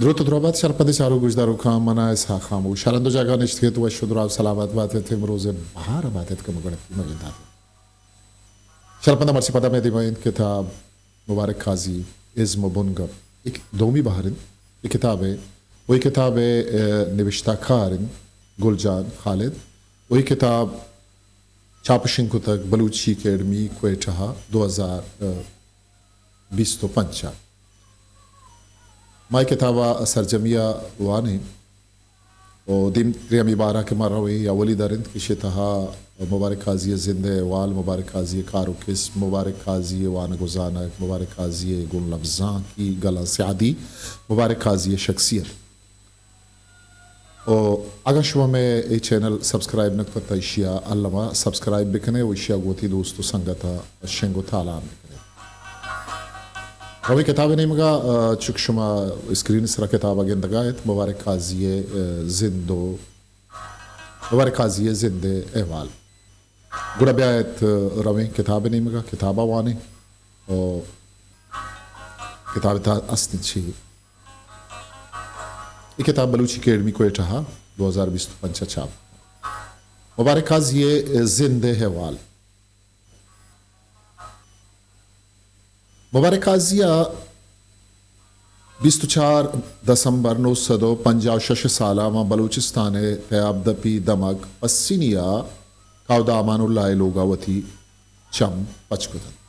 دروت ءُ دراہ بات شرپندیں چاروک گوشداروکاں، من آں اسحاق خاموش۔ ہر ہند ءُ جاگہ نشتگ ات، وش ءُ دراہ ءُ سلامت بات ات، امروز ءِ بہار ءَ بات ات کہ مگڑتی مگندات۔ شرپنداں مرچی پدا مئے دیما انت کتاب مبارک قاضی، ازم ءُ بنگپ، اے دومی بہر انت۔ اے کتاب ءِ، ءُ اے کتاب ءِ، ءَ، نبشتہ کار انت گل جان خالد۔ ءُ اے کتاب چاپ ءُ شنگ کتگ بلوچی اکیڈمی کوئٹہ ءَ دو ہزار بیست ءُ پنچ ءَ۔ ما اے کتاب ءِ سرجمی ءَ وانیں ءُ دیمتر ہمے بہر ءَ کہ ما رویں، اے اولی در انت کہ ایشی ءِ تہا مبارک قاضی ءِ زند ءِ احوال، مبارک قاضی ءِ کار ءُ کسب، مبارک قاضی ءِ وانگ ءُ زانگ، مبارک قاضی ءِ گوں لبزانکی گلاں سیادی، مبارک قاضی ءِ شخصیت۔ ءُ اگاں شما مئے اے چینل سبسکرائب نہ کتگ تہ ایشی ءَ الم ءَ سبسکرائب بکن ئے ءُ ایشی ءَ گوں وتی دوست ءُ سنگتاں شنگ ءُ تالان بکن ئے۔ رویں کتاب ءِ نیمگ ءَ، ءَ، چک شما اسکرین ءِ سرا کتاب ءَ گندگ ءَ ات، مبارک قاضی ءِ، ءَ، زند ءُ مبارک قاضی ءِ زند ءِ احوال۔ گڑا بیا ات، ءَ، رویں کتاب ءِ نیمگ ءَ، کتاب ءَ وانیں۔ ءُ کتاب ءِ تہا است انت چی؟ اے کتاب بلوچی اکیڈمی کوئٹہ ءَ دو ہزار بیست ءُ پنچ ءَ چاپ۔ مبارک قاضی ءِ زند ءِ احوال۔ مبارک قاضی ءَ بیست ءُ چار دسمبر نو سد ءُ پنجاہ ءُ شش ءِ سال ءَ ماں بلوچستان ءِ تیاب دپی دمگ پسنی ءَ کاودا امان اللہ ءِ لوگ ءَ وتی چم پچ کت انت۔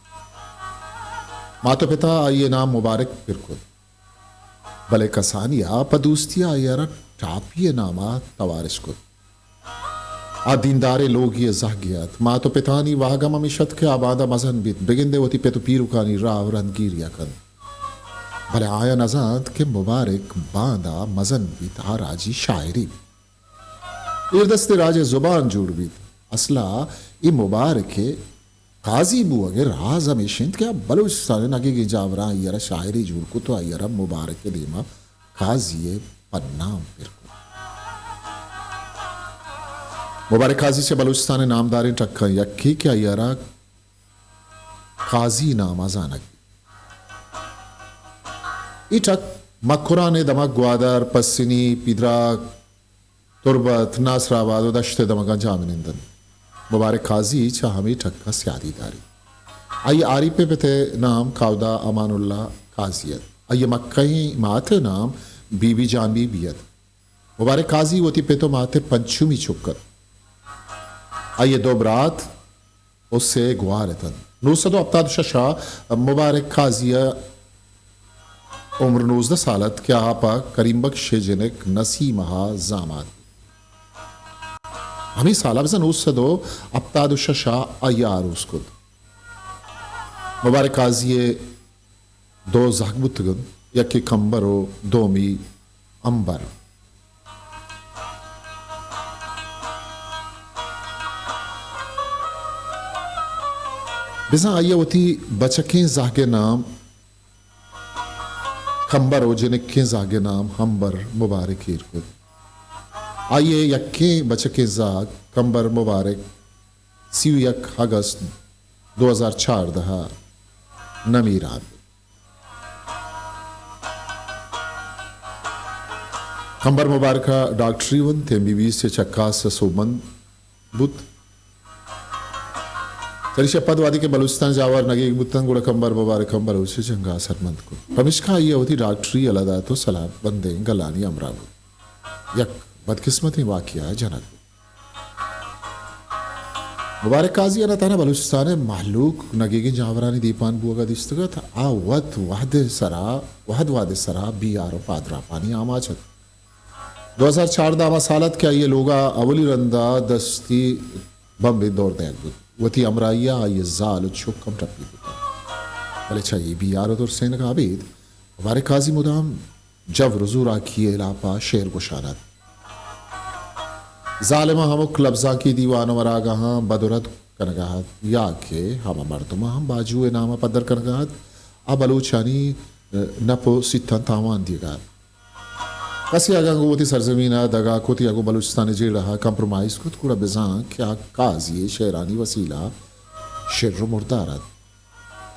مات ءُ پت ءَ آئی ءِ نام مبارک پر کت، بلے کسانی ءَ پہ دوستی ءَ آئی ءَ را ٹاپی ءِ نام ءَ توار اش کت۔ آ دینداریں لوگے ءِ زہگے ات۔ مات ءُ پتانی واہگ ہم ہمیش ات کہ آ باندا مزن بیت، بگندئے وتی پت ءُ پیرکانی راہ ءُ رندگیری ءَ کنت۔ بلے آیاں نہ زانت کہ مبارک باندا مزن بیت، آ راجی شاعرے بیت۔ ایردستیں راج ءِ زبان جوڑ بیت۔ اسل ءَ اے مبارک ءِ قاضی بوگ ءِ راز ہمیش انت کہ آ بلوچستان ءِ نگیگیں جاوراں آئی ءَ را شاعرے جوڑ کت ءُ آئی ءَ را مبارک ءِ دیما قاضی ءِ پدنام پر کت۔ مبارک قاضی چہ بلوچستان ءِ نامداریں ٹکاں یکے کہ آئی ءَ را قاضی نام ءَ زانگ بیت۔ اے ٹک مکران ءِ دمگ گوادر، پسنی، پیدراک، تربت، ناصر آباد ءُ دشت ءِ دمگاں جاہ منند انت۔ مبارک قاضی چہ ہمے ٹک ءَ سیادی داریت۔ آئی ءِ آریپ ءِ پت ءِ نام کاودا امان اللہ قاضی ات۔ آئی ءِ مکہیں مات ءِ نام بی بی جان بی بی ات۔ مبارک قاضی وتی پت ءُ مات ءِ پنچمی چک ات۔ آئی ءَ دو برات ءُ سے گوار اتنت۔ نو سد ءُ ہپتاد ءُ شش ءَ مبارک قاضی ءِ عمر نوزدہ سال ات کہ آ پہ کریم بخش ءِ جنک نسیمہ ءَ زامات بوت۔ ہمے سال ءَ بزاں نو سد ءُ ہپتاد ءُ شش ءَ آئی ءَ آروس کت۔ مبارک قاضی ءِ دو زہگ بوتگ انت، یکے کمبر ءُ دومی امبر۔ بزاں آئی ءَ وتی بچکیں زہگ ءِ نام کمبر ءُ جنکیں زہگ ءِ نام امبر مبارک ایر کت۔ آئی ءِ یکیں بچکیں زہگ کمبر مبارک سی ءُ یک اگست دو ہزار چاردہ ءَ نمیران بوت۔ کمبر مبارک ءَ ڈاکٹری ونت، ایم بی بی ایس ءِ چکاس ءَ سوبمند بوت۔ چریشی ءَ پد وہدے کہ بلوچستان ءِ جاور نگیگ بوتنت، گڑا کمبر مبارک ہم بلوچ ءِ جنگ ءَ سرمند کت۔ پمیشکا آئی ءَ وتی ڈاکٹری یلہ دات ءُ سلاہ بندیں گلانی ہمراہ بوت۔ یک بدقسمتیں واقعہ ءَ جنگ بوت۔ مبارک قاضی ءَ نہ تہنا بلوچستان ءِ مہلوک نگیگیں جاورانی دیپان بوگ ءَ دیستگ ات، آ وت وہد ءِ سرا، وہد وہد ءِ سرا بی آر ءُ پادراپانی آماچ ات۔ دو ہزار چاردہ ہما سال ات کہ آئی ءِ لوگ ءَ اولی رند ءَ دستی بمبے دور دئیگ بوت۔ وتی ہمراہی ءَ آئی ءِ زال ءُ چک ہم ٹپی بوتنت۔ بلے چہ اے بی آر ءِ درسینگ ءَ ابید مبارک قاضی مدام جبر ءُ زوراکی ءِ ہلاپ ءَ شعر گوشان ات۔ ظالماں ہمک لبزانکی دیوان ءُ مراگہاں بد ءُ رد کنگ ءَ ات، یا کہ ہما مردماں ہم باجو ءِ نام ءَ پدر کنگ ءَ ات، آ بلوچانی، ءَ، نپ ءُ سیتاں تاوان دیگ ءَ ات۔ کسے اگاں گوں وتی سرزمین ءَ دگا کت یا گوں بلوچستان ءِ جیڑہ ءَ کمپرومائز کت، گڑا بزاں کہ آ قاضی ءِ شعرانی وسیلہ ءَ شر ءُ مردار ات،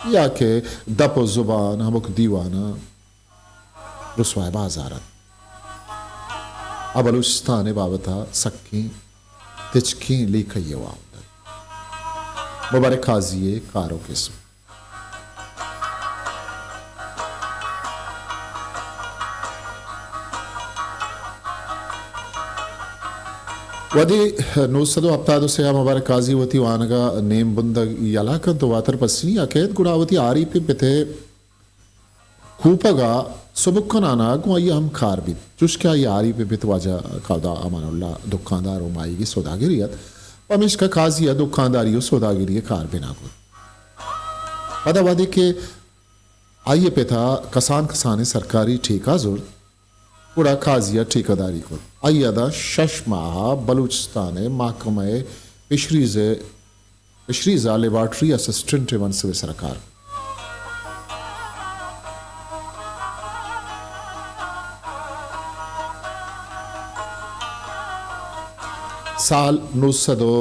یا کہ دپ ءُ زبان ہمک دیوان ءَ رسوائے بازار ات۔ آ بلوچستان ء بابت ء سکیں تچکیں لیکہ یے وانتگ۔ مبارک قاضی ء کار و کسب۔ وہدے نو سد و ہپتاد و سے ء مبارک قاضی وتی وانگ ء نیم بندگ یلہ کنت و واتر پسنی ء کیت، گڑا وتی آریپیں پت ء کوپگ ء سبک کنان ء گوں آئی ء ہمکار بیت، چوشکہ آئی ء آریپیں پت واجہ کاودا امان اللہ دکاندار و ماہیگی سوداگرے ات، پمیشکہ قاضی ء دکانداری و سوداگری ء کار بنا کت۔ پدا وہدے کہ آئی ء پت ء کسان کسانیں سرکاری ٹھیکہ زرت، گڑا قاضی ء ٹھیکہ داری کت۔ آئی ء داں شش ماہ ء بلوچستان ء محکمہ ء فشریز ء، فشریز ء لیبارٹری اسسٹنٹ ء منصب ء سرا کار کت۔ سال نو سد و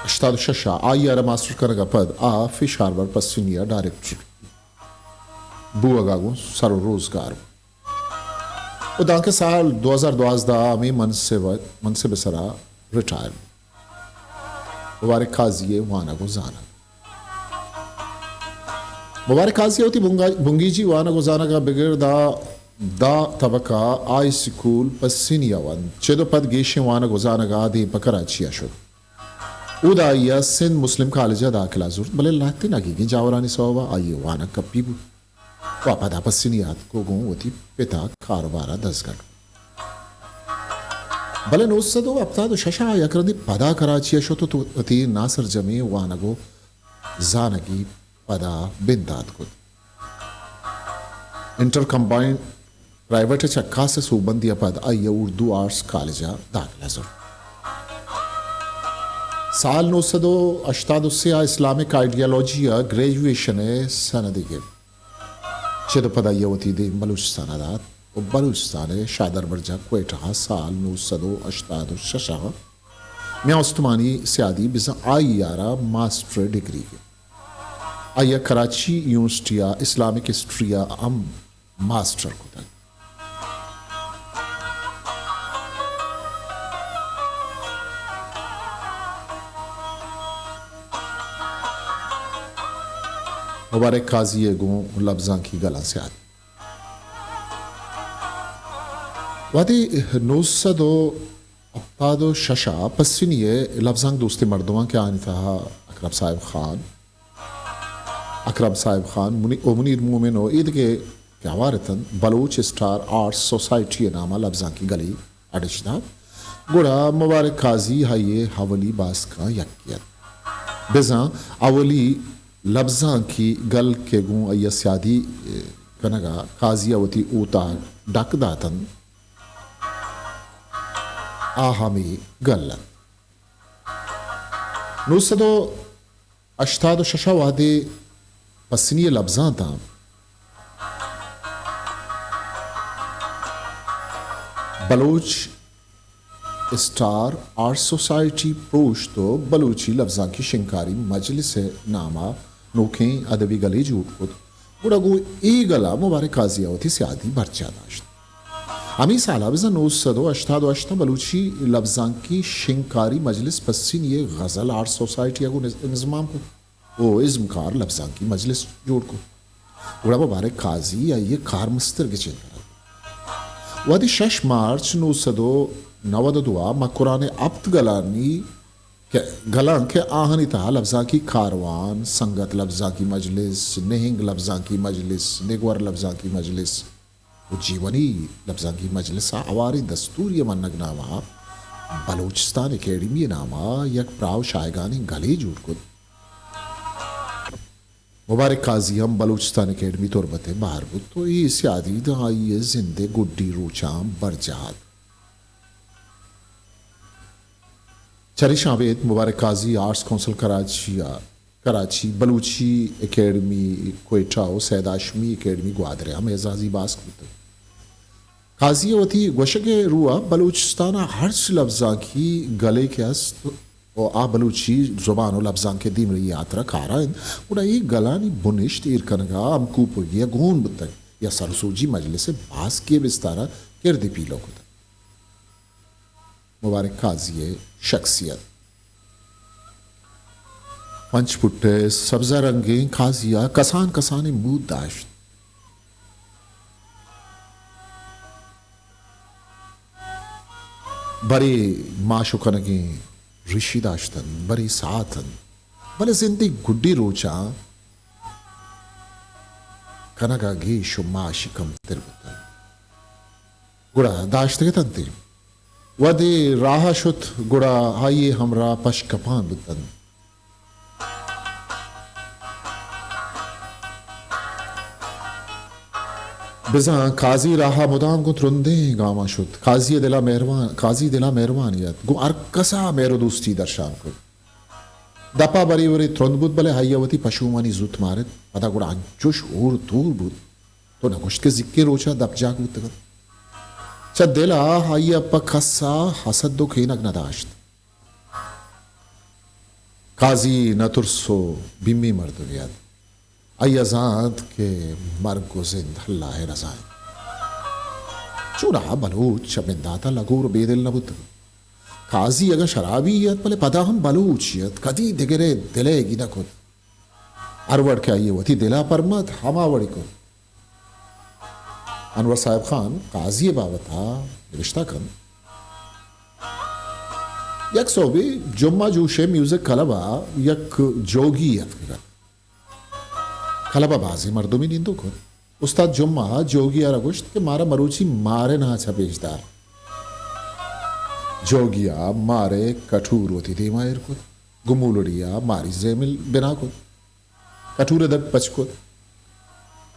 ہشتاد و شش ء آئی ء را ماسٹر کنگ ء پد آ فش ہاربر پسنی ء ڈائریکٹر بوگ ء گوں سر و روزگار بوت و دانکہ سال دو ہزار دوازدہ ء ہمے منصب، منصب ء سرا ریٹائر بوت۔ مبارک قاضی ء وانگ و زانگ۔ مبارک قاضی ء وتی بنگا-، بنگیجی وانگ و زانگ ء بگر داں دہ طبقہ ہائی سکول پسنی ء ونت۔ چد و پد گیشیں وانگ و زانگ ء دیم پہ کراچی ء شت۔ اودا آئی ء سندھ مسلم کالج ء داخلہ زرت، بلے لہتیں ناگیگیں جاورانی سوب ء آئی ء وانگ کپی بوت و پدا پسنی ء اتک و گوں وتی پت ء کاروبار ء دزگٹ بوت۔ بلے نو سد و ہپتاد و شش ء یک رندے پدا کراچی ء شت و تو-، وتی ناسرجمیں وانگ و زانگی پدا بندات کت۔ انٹر کمبائنڈ پرائیویٹ ء چکاس ء سوبمندی ء پد آئی ء اردو آرٹس کالج ء داخلہ زرت۔ سال نو سد و ہشتاد و سے ء اسلامک آئیڈیالوجی ء گریجویشن ء سندے گپت۔ چد ء پد آئی ء وتی دیم بلوچستان ء دات و بلوچستان ء شہدربرجاہ کوئٹہ ء سال نو سد و ہشتاد و شش ء میان استمانی سیادی بزاں آئی ء را ماسٹر ڈگری گپت۔ آئی ء کراچی یونیورسٹی ء اسلامک ہسٹری ء ہم ماسٹر کتگ۔ مبارک قاضی ء گوں لبزانکی گلاں سیادی۔ وہدے نو سد و ہپتاد و شش ء پسنی ء لبزانک دوستیں مردماں کہ آنی تہا اکرم صاحب خان، اکرم صاحب خان، منی-، و منیر مومن و ایدگہ کہ ہوار اتنت، بلوچ اسٹار آرٹس سوسائٹی ء نام ء لبزانکی گلے اڈ اش دات، گڑا مبارک قاضی آئی ء اولی باسکاں یکے ات۔ بزاں اولی لبزانکی گل کہ گوں آئی ء سیادی کنگ ء قاضی ء وتی اوتاگ ڈک داتنت، آ ہمے گل انت۔ نو سد و ہشتاد و شش ء وہدے پسنی ء لبزانتاں بلوچ اسٹار آرٹ سوسائٹی پروشت و بلوچی لبزانکی شنگکاری مجلس ء نام ء نوکیں ادبی گلے جوڑ کت، گڑا گوں اے گل ء مبارک قاضی ء وتی سیادی برجاہ داشت۔ ہمے سال ء بزاں نو سد و ہشتاد و ہشت ء بلوچی لبزانکی شنگکاری مجلس پسنی ء غزل آرٹ سوسائٹی ء گوں نز-، نزمام کت و ازمکار لبزانکی مجلس جوڑ کت۔ گڑا مبارک قاضی آئی ء کارمستر گچین کنگ بوت۔ وہدے شش مارچ نو سد و نود و دو ء مکران ء ہپت گلانی کہ گلاں کہ آہانی تہا لبزانکی کاروان، سنگت لبزانکی مجلس، نہنگ لبزانکی مجلس، نگور لبزانکی مجلس و جیونی لبزانکی مجلس ء ہواریں دستوری ء منگ نامہ ء بلوچستان اکیڈمی ء نام ء یک پراہ و شاہگانیں گلے جوڑ کت۔ مبارک قاضی ہم بلوچستان اکیڈمی تربت ء بہر بوت و اے سیادی داں آئی ء زند ء گڈی روچاں برجاہ ات۔ چریشاں ابید مبارک قاضی آرٹس کونسل کراچی ء، کراچی، بلوچی اکیڈمی کوئٹہ و سید ہاشمی اکیڈمی گوادر ء ہم اعزازی باسک بوتگ۔ قاضی ء وتی گوشگ ء رو ء بلوچستان ء ہرچ لبزانکی گلے کہ است و آ بلوچی زبان و لبزانک ء دیمرئی ء ہاترا کارا انت، گڑا اے گلانی بنشت ایر کنگ ء ہمکوپگی ء گون بوتگ۔ یا سر و سوجی مجلس ء باسکے بستار ء کردے پیلو کتگ۔ مبارک قاضی ء شخصیت۔ پنچ پٹ ء سبزہ رنگیں قاضی ء کسان کسانیں مود داشت۔ برے ماش و کنگیں ریشی داشت انت، برے ساعت انت، بلے زندے گڈی روچاں کنگ ء گیش و ماشی کمتر بوت انت۔ گڑا داشتگ اتنت ء وھدے راہ ء شت، گڑا آئی ء ہمراہ پشکپان بوت انت۔ بزاں قاضی راہ ء مدام گوں ترندیں گاماں شت۔ قاضی ء دل ء مہروان، قاضی دل ء مہروانی ات، گوں ہر کس ء مہر و دوستی درشان کت۔ دپ ء برے برے ترند بوت، بلے آئی ء وتی پشومانی زوت مارت۔ پدا گڑا انچوش ہور تور بوت، تو نہ گوشت کہ زیکیں روچ ء دپ جاک بوتگ انت۔ چہ دل ء آئی ء پہ کس ء حسد و کینگ نہ داشت۔ قاضی نہ ترس و بیمی مردمے ات۔ آئی ء زانت کہ مرگ و زند اللہ ء رضا انت۔ چوناہا بلوچ چہ بندات ء لگور و بے دل نہ بوتگ۔ قاضی اگاں شرابی ات، بلے پدا ہم بلوچے ات، کدی دگرے دل ء گی نہ کت۔ ہر وڑ کہ آئی ء وتی دل ء پرمات، ہما وڑی کت۔ انور صاحب خان قاضی ء بابت ء نبشتہ کنت، یک سہبے جمعہ جوش ء میوزک کلب ء یک جوگی اتکگ ات۔ کلب ء بازیں مردمے نندوک ات۔ استاد جمعہ جوگی ء را گوشت کہ مارا مروچی مار ء ناچ ء پیش دار۔ جوگی ء مار ء کٹور وتی دیما ایر کت، گوں مولڑی ء ماری زیمل بنا کت۔ کٹور ء دپ پچ کت۔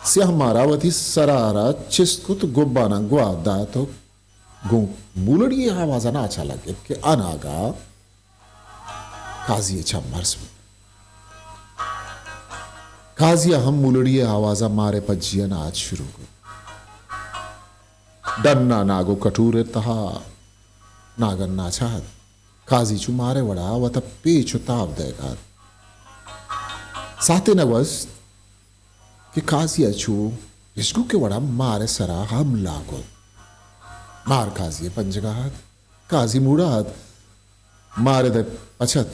سیاہ مارا وتی سرا را چست کت، گباناں گوات دات و گوں مولڑی ء آواز ء ناچ ء لگت کہ اناگہ قاضی ء چم ارس بوت۔ قاضی ء ہم مولڑی ء آواز ء مار ء پجی ء ناچ شروع کت۔ ڈن ء ناگو کٹور ء تہا ناگن ناچ ء ات۔ قاضی چو مار ء وڑا وت ء پیچ و تاب دئیگ ء ات۔ ساعتے نہ گوست کہ قاضی ء چو پشگوک ء وڑا مار ء سرا حملہ کت۔ مار قاضی ء پنجگا ات۔ قاضی موڑا ات۔ مار ء دپ پچ ات۔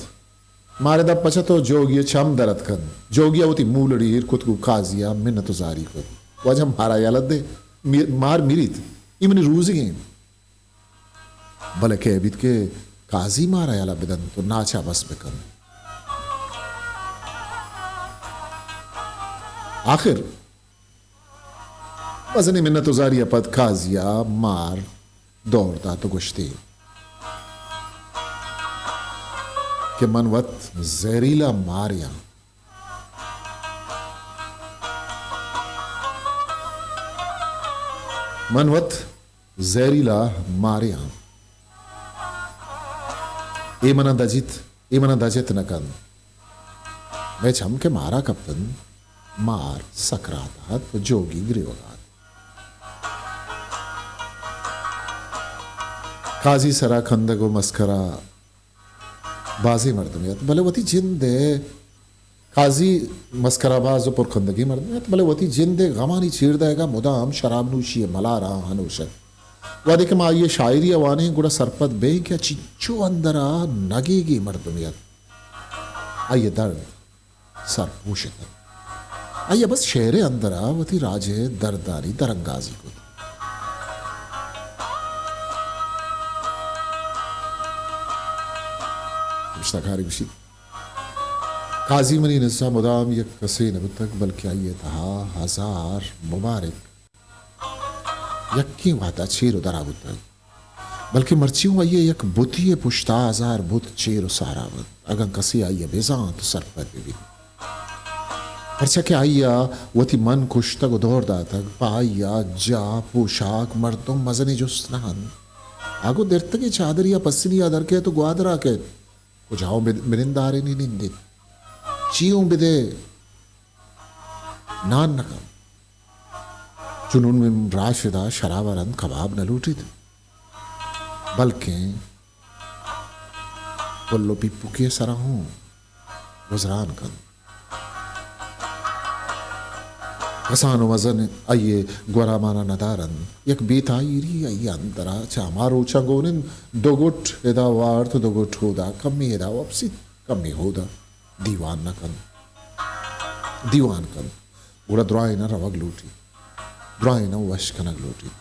مار ء دپ پچ ات و جوگی ء چم در اتک انت۔ جوگی ء وتی مولڑی ایر کت گوں قاضی ء منت و زاری کت، واجہ مارا یلہ دے، می-، مار میریت، اے منی روزگیں۔ بلے کئے بیت کہ قاضی مارا یلہ بدنت و ناچ ء بس بکنت۔ آخر مزنیں منت و زاری ء پد قاضی ء مار دور دات و گوشتی کہ من وت زہریلا مارے آں۔ من وت زہریلا مارے آں۔ اے منا دجیت، اے منا دجت نہ کنت۔ مئے چم کہ مارا کپت انت، مار سکرات ء ات و جوگی گریوگ ء ات۔ قاضی سرا کندگ و مسکرا بازیں مردمے ات، بلے وتی جند ء قاضی مسکرا باز و پرکندگیں مردمے ات، بلے وتی جند ء غمانی چیر دئیگ ء مدام شراب نوشی ء ملاراں ہنوش ات۔ وہدے کہ ما آئی ء شاعری ء وانیں، گڑا سرپد بئیں کہ آ چنچو اندر ء نگیگیں مردمے ات۔ آئی ء درد سرپوش اتنت۔ آئی ء بس شعر ء اندر ء وتی راج ء دردانی درانگازی کت۔ نبشتہ کارے گوشیت، قاضی منی نزا مدام یک کسے نہ بوتگ، بلکیں آئی ء تہا ہزار مبارک یکیں وہدا چیر و درا بوتگ، بلکیں مرچی اوں آئی ء یک بتی ء پشتا ہزار بت چیر و سارا بنت، اگاں کسے آئی ء بزانت و سرپد بہ بیت۔ پرچا کہ آئی ء وتی من کشتگ و دور داتگ، پہ آئی ء جاہ، پوشاک، مردم مزنیں جست نہ انت۔ آ گوں درتگیں چادرے ء پسنی ء در کئیت و گوادر ء کئیت۔ کجا اوں بد-، بنندارینی نندیت؟ چی اوں بدے؟ نان نہ کنت۔ چنون من راشد ء شراب ء رند کباب نہ لوٹیت، بلکیں پل و پیپوکی ء سرا ہوں گزران کنت۔ کسان و مزن آئی ء گورامانا ندارنت۔ یک بے تاہیری آئی ء اندرا چہ ہما روچاں گون انت، دو گٹ ادا وارت، دو گٹ اودا، کمے ادا وپسیت، کمے اودا۔ دیوان نہ کنت۔ دیوان کنت۔ گڑا درائیناں روگ لوٹیت۔ درائیناں وش کنگ لوٹیت۔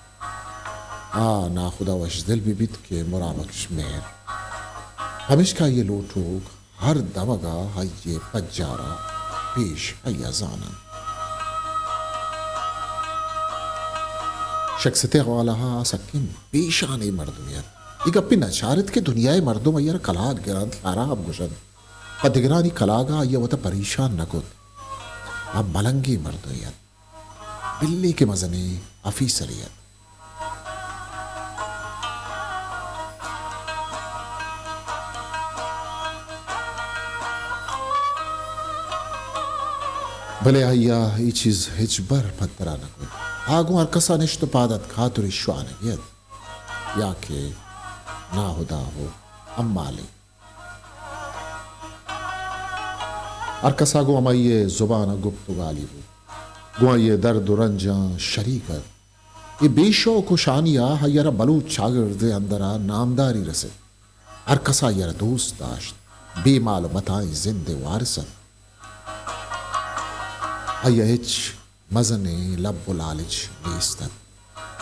آ ناخدا وش دل بہ بیت کہ مرابکش مہر۔ پمیشکا آئی ء لوٹوک ہر دمگ ء آئی ء پجار ء پیش آئی ء زان انت۔ شکست ء حوالہ ء سکیں بے شانیں مردمے ات۔ اے گپے نہ چارت کہ دنیا ء مردم آئی ء را کلاگ گرنت، خراب گوشنت۔ پہ دگرانی کلاگ ء آئی ء وت ء پریشان نہ کت۔ آ ملنگیں مردمے ات۔ بلے کہ مزنیں آفیسرے ات۔ بلے آئی ء اے چیز ہچبر پدرا نہ کت۔ آ گوں ہرکس ء نشت و پاد اتک، ہاتری شوانگے ات یا کہ ناہدا و امالے۔ ہر کسا گوں ہمائی ء زبان ء گپت و گالی بوت، گوں آئی ء درد و رنجاں شریک ات۔ اے بے شوق و شانی ء آئی ء را بلوچ چاگرد ء اندر ء نامداری رست۔ ہر کس آئی ء را دوست داشت۔ بے مال و متائیں زند ء وارث ات۔ آئی ء ہچ مزنیں لب و لالچ نیست ات۔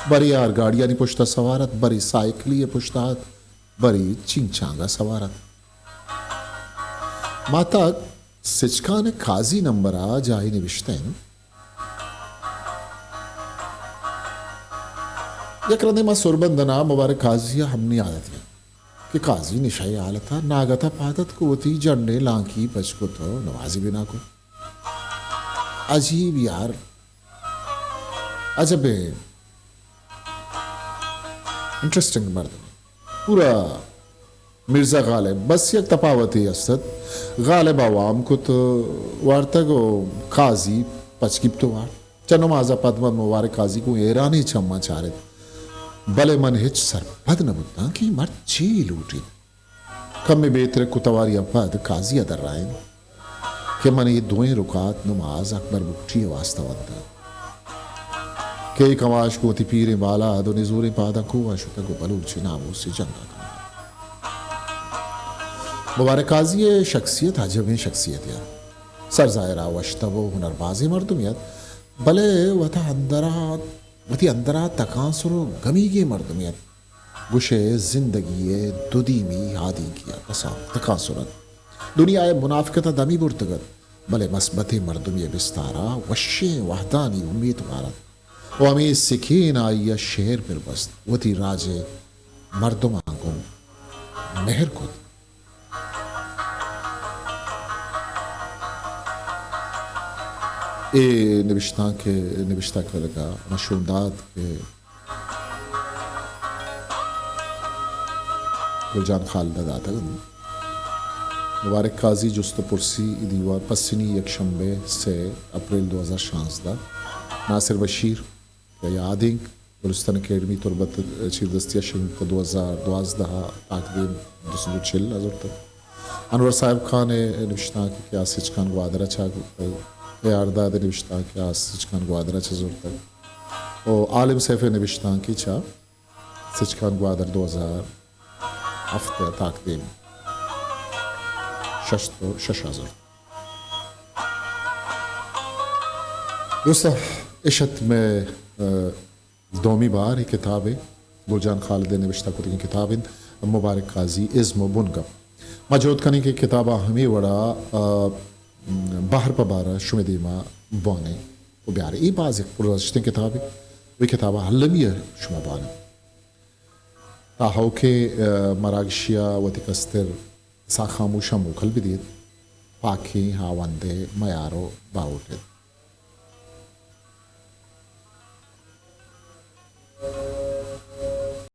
برے آر گاڑیانی پشت ء سوار ات، برے سائیکلی ء پشت ء ات، برے چینگ چانگ ء سوار ات۔ ماتا سچکان ء قاضی نمبر ء جاہے نبشتہ انت۔ یک رندے ما سربندن ء مبارک قاضی ء ہمنی عادت انت کہ قاضی نشہ ء حالت ء ناگت ء پاد اتک و وتی جنڈیں لانکی پچ کت و نمازی بنا کت۔ عجیب یار، عجبیں انٹرسٹنگ مردم۔ پورا مرزا غالب، بس یک تپاوتے است ات۔ غالب ء وام کت وارتگ و قاضی پچ گیپت و وارت۔ چہ نماز ء پد من مبارک قاضی گوں حیرانیں چماں چارت، بلے من ہچ سرپد نہ بوتاں کہ اے مرد چے لوٹیت۔ کمے بے ترک و تواری ء پد قاضی ء درائینت کہ من اے دوئیں رکعت نماز اکبر بگٹی ء واسطہ ونتگ کہ اے کماش گوں وتی پیریں بالاد و نزوریں پاداں کوہ ء شتگ و بلوچ ء ناموس ء جنگ ء کنگ ء۔ مبارک قاضی ء شخصیت عجبیں شخصیتے ات۔ سر ظاہر ء وش تب و ہنربازیں مردمے ات، بلے وتا اندر ء، وتی اندر ء تکانسر و گمیگیں مردمے ات۔ گوشئے زندگی ء دو دیمی ہادینکی ء کسان تکانسر ات۔ دنیا ء منافقت ء دمی برتگ ات، بلے مثبتیں مردمے ء بستار ء وشیں وہدانی امیتوار ات و ہمے سکین ء آئی ء شہر پر بست، وتی راج ء مردماں گوں مہر کت۔ اے نبشتانک ء نبشتہ کنگ ء ہما شوندات کہ گل جان خالد ء داتگ انت۔ مبارک قاضی جست ء پرسی دیوان، پسنی یک شنبہ سئے اپریل دو ہزار شانزدہ، ناصر بشیر ء یادینک، بلوچستان اکیڈمی تربت ء چیردستی ء شنگ کت، دو ہزار دوازدہ ء تاکدیم دو سد و چل ء زرتگ۔ انور صاحب خان ء نبشتانک کہ آ سچکان گوادر ء چاپ کتگ، اے آر داد ء نبشتانک کہ آ سچکان گوادر ء چہ زرتگ۔ و عالم سیف ء نبشتانکے چہ سچکان گوادر دو ہزار ہفت ء تاکدیم شست و شش ء زرت۔ دوستاں، اش ات مئے، ء، دومی بار اے کتاب ء گل جان خالد ء نبشتہ کتگیں کتاب انت مبارک قاضی ازم و بنگپ۔ ما جہد کنیں کہ کتاب ء ہمے وڑا، ء، بہر پہ بہر ء شمئے دیما بوانیں و بیاریں۔ اے باز یک پرارزشتیں کتابے و اے کتاب ء المی ء شما بوان ات۔ تاں ہئوکیں، ء، مراگشی ء وتی کستر ساہ خاموشاں موکل بدیت۔ پاکیں ہاوند ء میار و باہوٹ ات۔